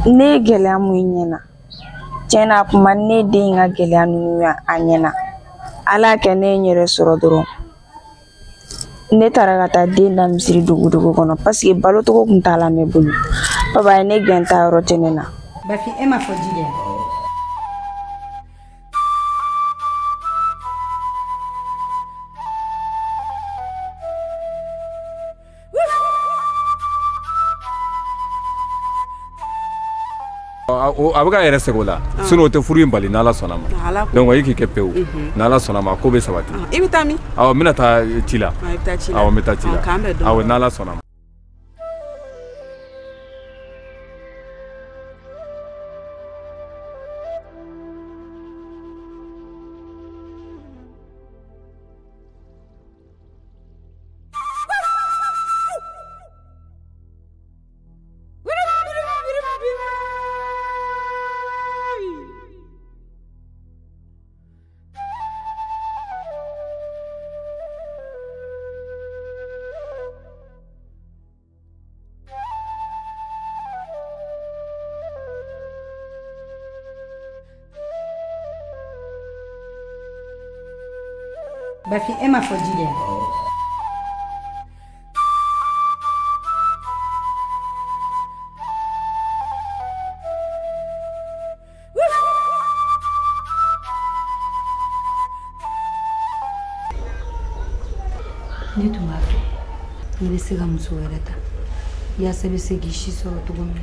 Ne ye gɛlɛya mun ɲɛna tiɲɛ na a kun ma ne den ka gɛlɛya ninnu ye a ɲɛna ala y'a kɛ ne ye n yɛrɛ sɔrɔ dɔrɔn ne taara ka taa den da misiri dugu kɔnɔ parce que balocogo kun t'a la ne bolo papa ye ne gɛn taa yɔrɔ tɛ ne na. Bafin e ma fɔ ji de. A bɛ ka yɛrɛ sɛgɛn o la sinon o tɛ furu in bali n'Ala sɔnna ma donc i k'i kɛ pewu n'Ala sɔnna ma ko bɛ sabati. I bɛ taa min? Awɔ n bɛna taa ci la. I bɛ taa ci la. Awɔ n bɛ taa ci la. Awɔ n'Ala sɔnna ma. Bafin e ma fɔ ji de. Ne tun b'a fɛ n'i bɛ se ka muso wɛrɛ ta yaasa i bɛ se k'i si sɔrɔ cogo min na.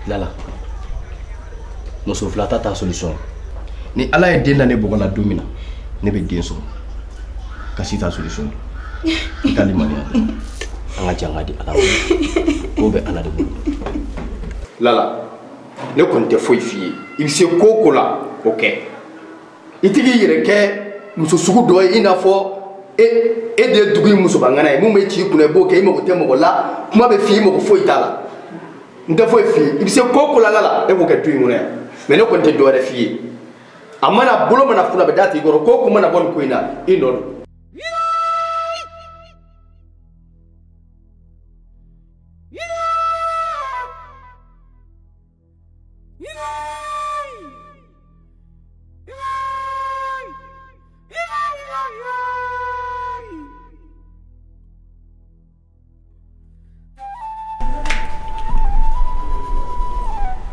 Lala, muso fila ta t'a solution. Ni Ala ye den da ne bɔgɔ la don min na ne bɛ den sɔrɔ kasi t'a solution i ka limaniya an ka jan ka di Ala ma ko bɛ Ala de bolo. Lala ne kɔni tɛ foyi f'i ye i bɛ se ko o ko la o kɛ i tɛ k'i yɛrɛ kɛ muso sugu dɔ ye i n'a fɔ e de ye dugu in musobaŋana ye mun bɛ ci i kunna i b'o kɛ i mago tɛ mɔgɔ la kuma bɛ f'i ye i mago foyi t'a la n tɛ foyi f'i ye i bɛ se ko o ko la Lala e b'o kɛ du in kɔnɔ yan mais ne kɔni tɛ dɔ wɛrɛ f'i ye. A mana bolo mana funu a bɛ da tigi kɔrɔ ko ko mana bɔ nin ko in na i nɔ don.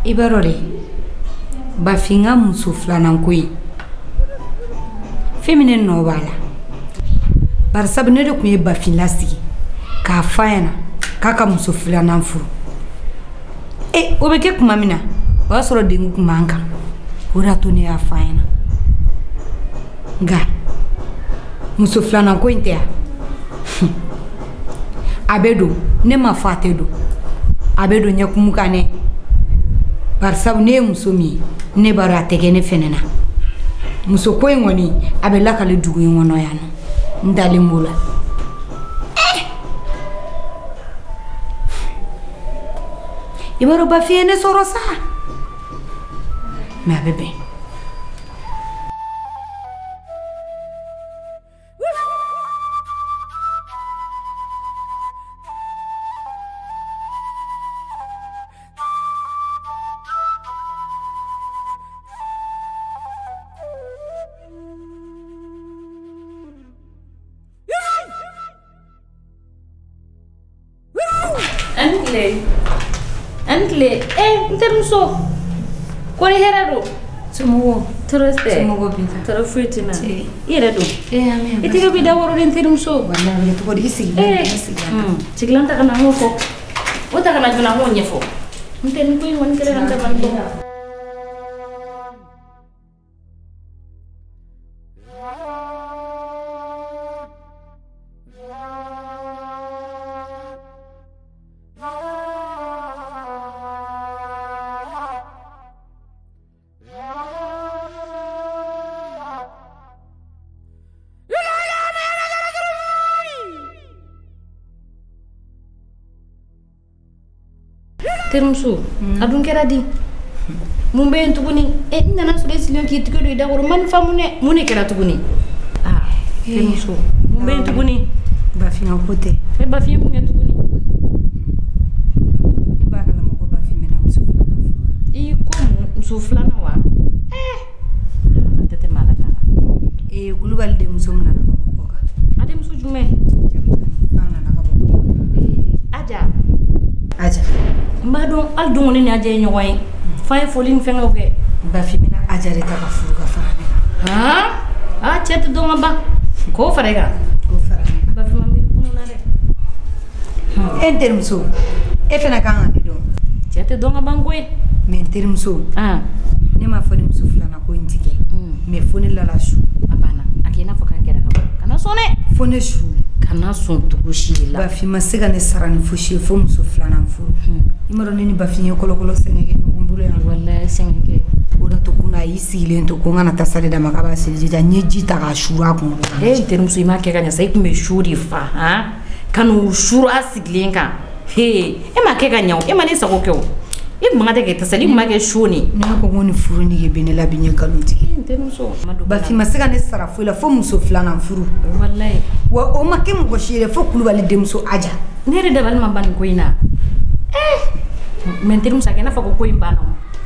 I b'a dɔn dɛ Bafin ka muso filanan ko in fɛn min ne nɔ b'a la barisabu ne de tun ye Bafin lasigi k'a f'a ɲɛna k'a ka muso filanan furu e o bɛ kɛ tuma min na o y'a sɔrɔ degun tun b'an kan o de y'a to ne y'a f'a ɲɛna nka muso filanan ko in tɛ yan a bɛ don ne ma fɔ a tɛ don a bɛ don ɲɛkumu kan dɛ barisabu ne ye muso min ye ne b'a dɔn a tɛ kɛ ne fɛnɛ na muso ko in kɔni a bɛ lakale dugu in kɔnɔ yan nɔ n dalen b'o la. I b'a dɔn Bafin ye ne sɔrɔ sa mais a bɛ bɛn. N terimuso ko ni hɛrɛ don. Somɔgɔw tɔɔrɔ tɛ. Somɔgɔw Binta. Tɔɔrɔ foyi tɛ n na. I yɛrɛ don. I tɛgɛ b'i da wɔrɔ de n terimuso. Walahi a bɛ kɛ cogo di i sigilen i sigilen. Sigilan ta ka na n k'o fɔ. O ta ka na joona n k'o ɲɛfɔ. N tɛ nin ko in kɔni kɛlen ka n dabali ban. Terimuso a dun kɛra di mun bɛ yen tuguni e n nana sɔrɔ e sigilen k'i tigɛ don i da kɔrɔ ma nin faamu dɛ mun de kɛra tuguni aa terimuso mun bɛ yen tuguni Bafin ka ko tɛ e Bafin ye mun kɛ tuguni Muso filanan wa? A tɛ tɛmɛ ala ta kan. Kulubali denmuso min nana ka bɔ kɔ kan. A denmuso jumɛn? K'a nana ka bɔ kɔ kan. Aja. Aja. N b'a dɔn hali don ne ni Aja ye ɲɔgɔn ye. F'an ye foli ni fɛngɛw kɛ. Bafin bɛna Aja de ta ka furu ka fara ne kan. Han? Aa cɛ tɛ dɔn ka ban. K'o fara e kan. K'o fara ne kan. Bafin ma miiri kunun na dɛ. E n terimuso, e fana kan ka ne dɔn. Cɛ tɛ dɔn ka ban koyi. Mais n terimuso, ne m'a fɔ ni muso filanan ko in ti kɛ. Mais fo ne lala su. A banna. A kɛ i n'a fɔ k'a kɛra ka ban. Kana sɔn dɛ. Fo ne su. Kana sɔn cogo si de la. Bafin ma se ka ne sara ni fosi ye fo muso filanan furu. I m'a dɔn ne ni Bafin ye kɔlɔkɔlɔ sɛgɛn kɛ ɲɔgɔn bolo yan. Walayi sɛgɛn kɛ. O de to kunna a y'i sigilen to ko n kana tasa de d'a ma k'a b'a seliji ta. N ye ji ta k'a suuru a kunkolo kan. E n terimuso i m'a kɛ ka ɲɛ sa, i tun bɛ su de fa han ka n'u suuru a sigilen kan. He e m'a kɛ ka ɲɛ o, e ma ne sago kɛ o. I kun man kan tɛ kɛ tasali, i kun b'a kɛ su ni. Ne ko ko nin furu nege bɛ ne la bi n ye nkalon tigɛ. N terimuso. Bafin ma se ka ne sara foyi la fo muso filanan furu. Walayi. Wa o ma kɛ mɔgɔ si ye dɛ fo Kulubali denmuso Aja. Ne yɛrɛ dabali ma ban nin ko in na. Mais n terimuso a kɛ i n'a fɔ ko in banna o.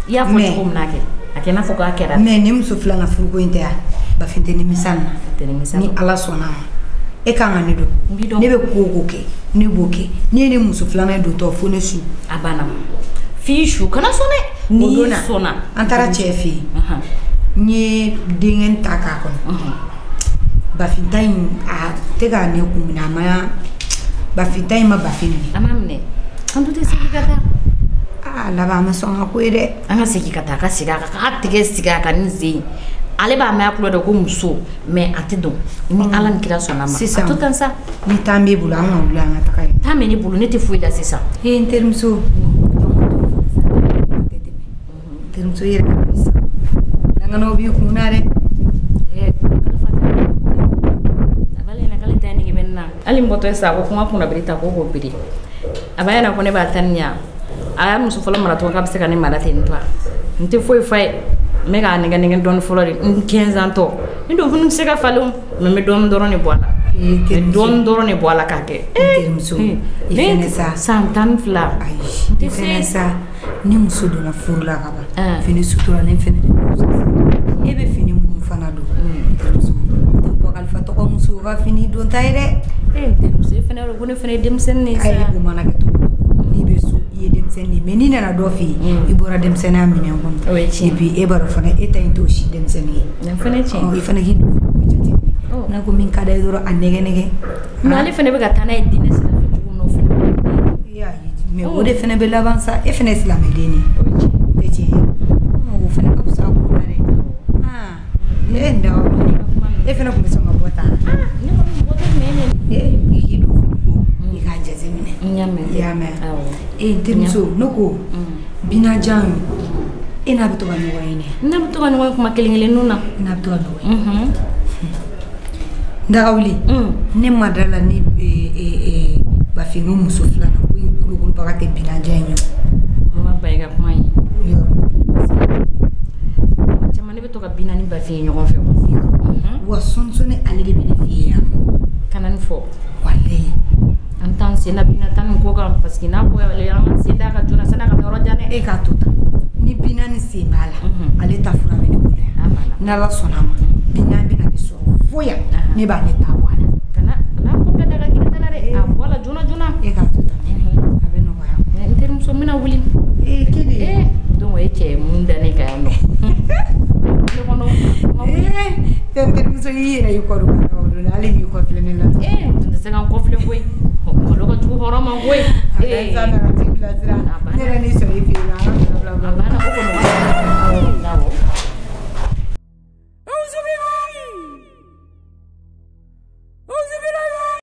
I y'a fɔ cogo min na kɛ. A kɛ i n'a fɔ k'a kɛra. Mais ni muso filanan furu ko in tɛ yan. Bafin tɛ nimisa nin na. Ni Ala sɔnna a ma. E kan ka ne dɔn. Ne bɛ ko o ko kɛ, ne b'o kɛ. N'i ye ne muso filanan dontɔ fo ne su. A banna. F'i su kana sɔn dɛ. N'i sɔnna. An taara cɛ fɛ yen. N ye denkɛ ta k'a kɔnɔ. Bafin ta in a tɛ ka ne kun minɛ a ma Bafin ta in ma Bafin minɛ. A ma minɛ. An dun tɛ segin ka taa. Aa laban a ma sɔn ka ko ye dɛ. An ka segin ka taa a ka segin a kan k'a tɛgɛ sigi a kan ni sen. Ale b'a mɛn a tulo de ko muso mais a tɛ dɔn. Ni Ala ni kira sɔnna a ma. Sisan a to tan sa. Ni temps b'e bolo an ka wuli an ka taga yen. Temps bɛ ne bolo ne tɛ foyi la sisan. Ee n terimuso. Terimuso yɛrɛ ka bi sa. Langanaw b'i kun na dɛ. A b'ale ɲɛna k'ale ta in nege bɛ ne na. Hali n bɔtɔ sisan a ko ko n ka kunnabiri ta ko k'o biri. A b'a ɲɛna ko ne b'a ta nin ɲa. A y'a muso fɔlɔ mara cogo k'a bɛ se ka ne mara ten tɔ. N tɛ foyi f'a ye. N bɛ k'a nɛgɛ nɛgɛ dɔɔni fɔlɔ de. N 15 ans tɔ. Ni don fana tɛ se ka falen o. Mais n bɛ dɔɔni dɔrɔn de bɔ a la. N bɛ dɔɔni dɔrɔn de bɔ a la k'a kɛ. N terimuso. I fɛnɛ sa. San 12. Ayi. I fɛnɛ sa. Ni muso donna furu la ka ban. Fini suturalen fɛnɛ de bɛ sa. E bɛ fini minnu fana don. N terimuso. O tɛ bɔ kalifa tɔgɔ muso ka fini don ta ye dɛ. N terimuso e fɛnɛ ko ne fɛnɛ ye denmisɛnnin de ye sa. Ayi o mana kɛ cogo o cogo n'i bɛ so i ye denmisɛnnin de ye mais n'i nana dɔ fɛ yen i bɔra denmisɛnninya minɛn kɔnɔ. O ye tiɲɛ. Et puis e b'a dɔn fana e ta in t'o si denmisɛnnin ye. O fana ye tiɲɛ. I fana k'i don fini ko jateminɛ. N'a ko min ka d'a ye dɔrɔn a nɛgɛ nɛgɛ. Mais ale fana bɛ ka taa n'a ye diinɛ sira fɛ cogo min na o fana. Mais o de fana bɛ laban sa e fana ye silamɛden de ye. O ye tiɲɛ. O fana ka fisa ko la dɛ. Ne ye nin da e fana tun bɛ sɔn ka bɔ tan. Ne kɔni mɔgɔ tɛ minɛ ne. I k'i don fini ko i k'a jateminɛ. N y'a mɛn. I y'a mɛn. N terimuso ne ko Binajan e n'a bɛ to ka ɲɔgɔn ye dɛ. N'a bɛ to ka ɲɔgɔn ye kuma kelen kelenninw na. N'a bɛ to ka ɲɔgɔn ye. Ndagawuli ne ma da la ni Bafin ko muso filanan ko in kolokolobaga tɛ Binajan in ye. N ma ban i ka kuma in ye. Yɔrɔ. Kuma caman ne bɛ to ka Bina ni Bafin ye ɲɔgɔn fɛ. Wa sɔni sɔni ale de bɛ ne fɛ yen yan. Kana nin fɔ. Walayi. An t'an sen da Bina ta nin ko kan parce que n'a ko ale an k'an sen d'a kan joona san'a ka taa yɔrɔ jan dɛ. E k'a to tan ni Bina ni sen b'a la ale ta fura bɛ ne bolo yan. N'Ala sɔnna a ma Bina bɛna ne sɔrɔ fo yan ne b'ale ta bɔ a la. Kana ko bila daga girin da la dɛ. A bɔ a la joona joona. E k'a to tan a bɛ nɔgɔya. N terimuso n bɛna wuli. Ee kelen. Donc o ye cɛ ye mun da ne kan yan nɔ. Ne kɔnɔ. N terimuso y'i yɛrɛ y'i kɔ don ka o don hali b'i kɔ filɛ ne la. N tɛ se ka n kɔ filɛ koyi. Malo ka jugu hɔrɔn ma koyi. A bɛ sa nana t'i bilasira. Ne yɛrɛ n'i sɔrɔ i fɛ yen nɔ. A banna o kɔnɔ.